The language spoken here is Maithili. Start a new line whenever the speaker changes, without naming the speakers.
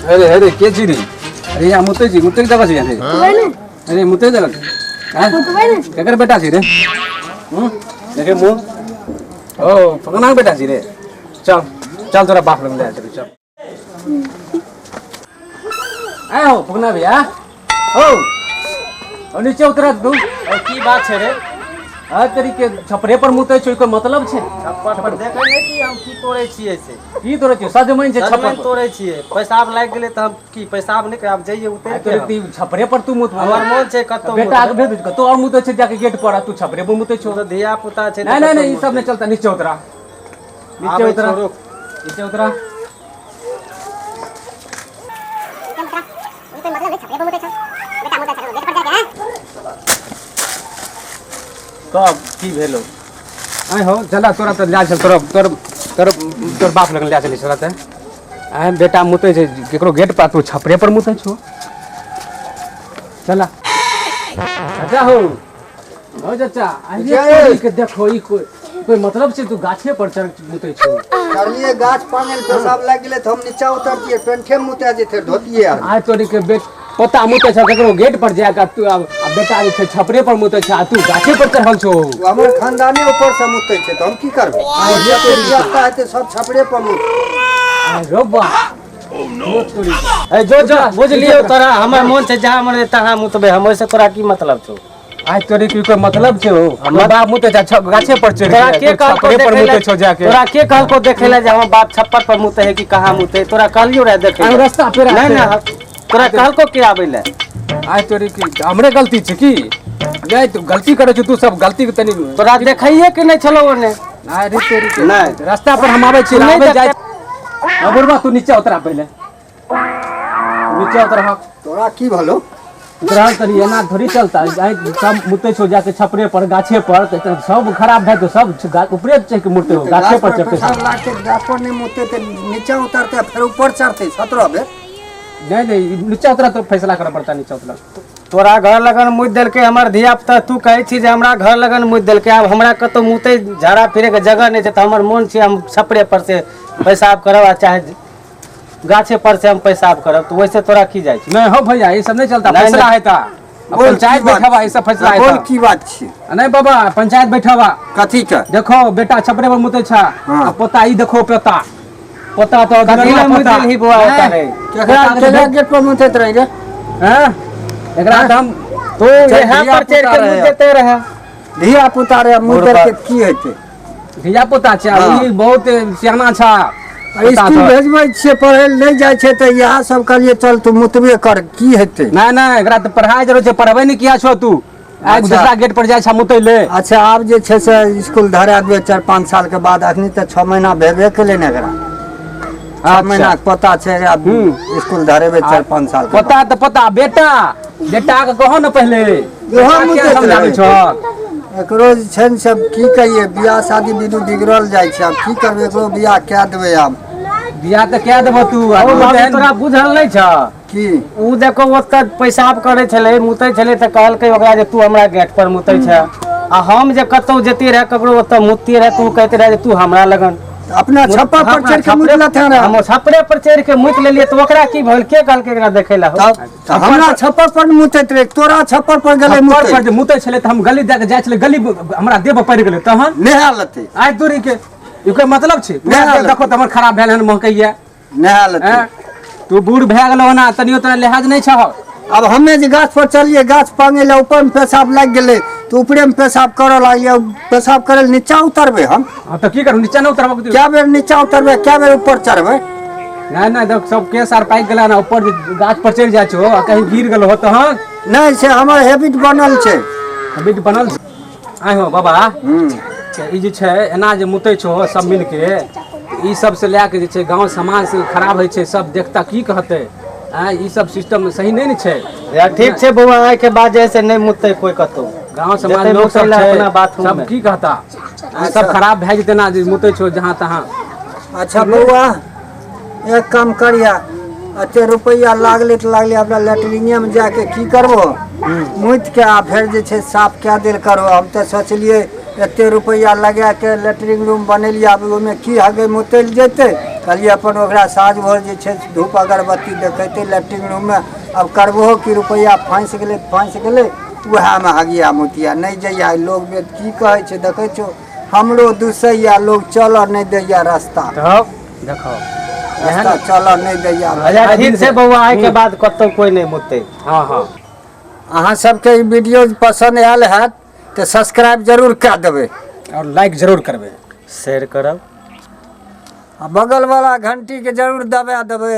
अरे अरे के छी रे? अरे यहाँ मुतै छी, मुतै के जगह छै यहाँ रे। अरे मुतै जगह छै। आँय? केकर बेटा छी रे? हूँ? देखे मुँह। ओ फगना के बेटा छी रे। चल चल तोरा बाप लग ले चल चल। आय हो फगना भैया। ओ ओ नीचे उतरा तू।
ओ की बात छै रे?
हर तरीके छपरे पर मुतै छै, कोई मतलब छै?
छप्पर पर देखै नहि छी हम की तोड़ै छियै से।
की तोड़ै छियै? सजमनि छै छप्पर
सजमनि
पर।
तोड़ै छियै। पेशाब लागि गेलै तऽ हम की पेशाब नहि करब, आब जइयै उतरि
आइ
के
तोरे
हम।
ती छपरे पर तू मुतबो।
हमर मोन छै कतौ
बेटा के
मुतबै।
भेज कतौ और मुतै छै जाके गेट पर, आ तू छपरे पर मुतै छौ।
तऽ धिया पुता छै।
नहीं नहीं नहीं, ई सब नहीं चलता। नीचे उतरा, नीचे
आबै
उतरा,
छौ, रुक।
नीचे उतरा।
कब की भेलो?
आइ हो चला तोरा तऽ लए चल, तोरा तोर तोर तोर बाप लग लए चली चला तऽ। आइ बेटा मुतै छै केकरो गेट पर, तू छपरे पर मुतै छौ। चला चाचा हो, हो चाचा, आइ रे तोरी के देखो, ई कोई कोई मतलब छै? तू गाछे पर चढ़ मुतै छौ?
चढ़लियै गाछ पांगल, पेशाब लागि गेलै तऽ हम नीचा उतरतियै, पेंठे मुता जेतै धोतिये आर।
आइ तोरी के बेट पोता मुतै छौ केकरो गेट पर जाके, तू आब आ बेटा जे छै छपरे पर मुतै छै आ तू गाछे पर चढ़ल छौ।
ओ हमर खानदाने ऊपर से मुतै छै तऽ हम की करबै? जते धियापुता हेतै सब छपरे पर मुतै।
आइ रौ बा, तोरी के।
ए जो जो बुझलियौ तोरा, हमर मोन छै जहाँ मन तहाँ मुतबै हम, ओहिसँ तोरा की मतलब छौ?
आइ तोरी के कोई मतलब छै हो? हमर बाप मुतै छै गाछे पर चढ़
तोरा
के,
के
तू
कहलको
छपरे पर
देखै
मुतै
लए?
छौ जाके?
तोरा के कहलको देखै लए जे हमर बाप छप्पर पर मुतै है कि कहाँ मुतै है? तोरा कहलियौ रहे देखै
आइ
लए?
रास्ता पेरा
नहि
छै।
नहि, तोरा कहलको के आबै लए?
आइ तोरी के हमरे गलती छै की? नहीं तू गलती करै छौ, तू सब गलती के तनी
तोरा देखैये के नहि छलौ ओने।
नहीं रे तोरी के
नहि।
रास्ता पर हम आबै छी,
तू नहि
आबै जाइ।
देखते।
बुढ़बा, तू नीचे उतरा, पहिले नीचे उतरा।
तोरा की भलो?
उतरा तनी, एना थोड़ी चलता। आइ सब मुतै छौ जाके छपरे पर गाछे पर, तऽ सब खराब भए जेतौ। सब ऊपरे चढ़ि के मुतै हो, गाछे
गाछ
पर
पर
चढ़तै
पेशाब
सब।
लागतै तऽ गाछ पर नहि मुततै तऽ नीचा उतरतै, फेर ऊपर चढ़तै 17 बेर।
नहीं नहीं, नीचा उतरा तो फैसला करऽ पड़ता, नीचा उतरा।
तोरा घर लगन मुति देलकै हमर धिया पुता, तू कहै छी जे हमरा घर लगन मुति देलकै। आब हमरा कतौ मुतै झाड़ा फिरे के जगह नहि छै तऽ हमर मोन छै हम छपरे पर से पेशाब करब आ चाहे गाछे पर से हम पेशाब करब, तऽ ओहिसँ तोरा की जाइ छै?
नहीं हो भैया, ये सब नहीं चलता।
नहीं,
फैसला
नहीं।
हेता अब।
बोल,
पंचायत
की बात?
बैठवा, ये सब फैसला
बोल,
हेता।
की बात छी?
नहीं बाबा, पंचायत बैठवा।
कथी के?
देखो बेटा छपरे पर मुतै छा।
हाँ।
आ पोता, ई देखो पोता, पोता तो
कथी लए मुति
पोता।
देलही बौआ ओतऽ रे?
केकरा केकरा गेट पर मुतैत रही रे?
हैं? एकरा तऽ हम
तू यहाँ
धिया
पर चढ़ि
पुता
के
रहे।
मुति देते रहे।
धिया पुता रे, मुत के की हेतै?
धिया पुता छै।
हाँ।
ई बहुत सियाना छा।
आ स्कूल भेजबै छियै पढ़ै लए नहि जाइ छै तऽ इएह सब कहलियै चल तू मुतबे कर, की हेतै?
नहीं नहीं, एकरा तऽ पढ़ाइ जरूर छै, पढ़बै नहि किया छौ तू? आइ
अच्छा।
दूसरा गेट पर जाइ छा मुतै ले।
अच्छा, आब जे छै से स्कूल धरा देबै 4-5 साल के बाद। अखनी तऽ 6 महीना भेबे केलै ने एकरा, 6 महीना के पता छै एकरा। स्कूल धरेबै 4-5 साल के बाद।
पोता तऽ पोता, बेटा बेटा के कहो ने पहिले।
इहो
बेटा
मुतैत
किया समझाबै
रहै।
छौ?
एकरो जे छै ने सब की कहिए, बियाह शादी बिनु बिगड़ल जाइ छै। आब की करबै, एकरो बियाह कए देबै आब।
बियाह तऽ कए देबो तू आ
ओ
तू
बाबू,
तेहन-
तोरा बुझल नहि छौ?
की?
उ देखो ओतऽ पेशाब करै छलै, मुतै छलै, तऽ कहलकै ओकरा जे तू हमरा गेट पर मुतै छै, आ हम जे कतौ जतियै रहए ककरो ओतऽ मुततियै रहए तऽ उ कहैत रहए जे तू हमरा लगन
अपना छप्पर पर चढ़ि के मुतलथि हन।
हम छपरे पर चढ़ि के मुति लेलियै तऽ ओकरा की भेल? के कहलकै एकरा देखै लए हो?
तब तऽ हमरा छप्पर पर मुतैत रहे, तोरा छप्पर पर गेलै
छप्पर
मुतै?
पर जे मुतै छलै तऽ हम गली दए के जाइ छलै, गली हमरा देह पर पड़ि गेलै तहन
नहा लेतै।
आइ दूरी के ई कोई मतलब छै?
नहि
पूरा देह देखो तऽ हमर खराब भेल हन, महकैया।
नहा लेतै।
हैं? तू बूढ़ भए गेलौ ना, तनियो तोरा लिहाज नहि छह।
आब हमे जे गाछ पर चलिए गाछ पांगे ले, ऊपर में पेशाब लागि गेलै तऽ ऊपरे में पेशाब करऽ लागलियै। पेशाब करे लए नीचा उतरबै हम?
हाँ तऽ की करू, नीचा नहि उतरबऽ?
कए बेर नीचा उतरबै, कए बेर ऊपर चढ़बै?
नहीं नहीं, देख सब केस आर पाकि गेला ना, ऊपर जे गाछ पर चढ़ि जाइ छौ आ कहीं गिर गेलो हो तहन?
नहि, से हमर हैबिट बनल छै।
हैबिट बनल छै। आइ हो बाबा, ई जे छै एना जे मुतै छौ सब मिलके, ई सब से लए के जे छै गाँव समाज से खराब होइ छै। सब देखता की कहतै? आँय, ई सब सिस्टम सही नहि ने छै।
यार ठीक छै बौआ, आइ के बाद जे है से नहि मुततै कोइ कतौ।
गाँव समाज
जेतै
लोक सब
मुतै लए
छै
अपना बाथरूम
सब
मे।
की कहता? आँय, सब खराब भए जेतै ना जे मुतै छौ जहाँ तहाँ।
अच्छा बौआ, एक काम करिया, एते रुपैआ लागलै तऽ लागलै, अपना लेटरिंगेमे जाके की करबो, मुति के आ फेर जे छै साफ कए देल करबो। हम तऽ सोचलियै एते रुपैआ लगाके लेटरिंग रूम बनेलियै, आब ओहिमे की हगै मुतै लए जेतै? कहलियै अपन ओकरा साँझ भोर जे छै धूप अगरबत्ती देखेतै लैट्रिन रूममे। आब करबहो कि रुपैआ फँसि गेलै तऽ फँसि गेलै, उएहमे हगिया मुतिया नहि जइया। लोग बेद की कहै छै देखै छौ, हमरो दुसैया लोग, चलऽ नहि दैया रास्ता।
तब देखो
रास्ता चलऽ नहि दैया।
अच्छा ठीक छै बौआ, आइ के बाद कतौ कोई नहि मुतै।
हँ हँ।
अहाँ सबके ई वीडियो पसन्द आयल हैत तऽ सब्सक्राइब जरूर कए देबै
आओर लाइक जरूर करबै,
शेयर करब
आ बगलवला घंटीके जरूर दबा देबै।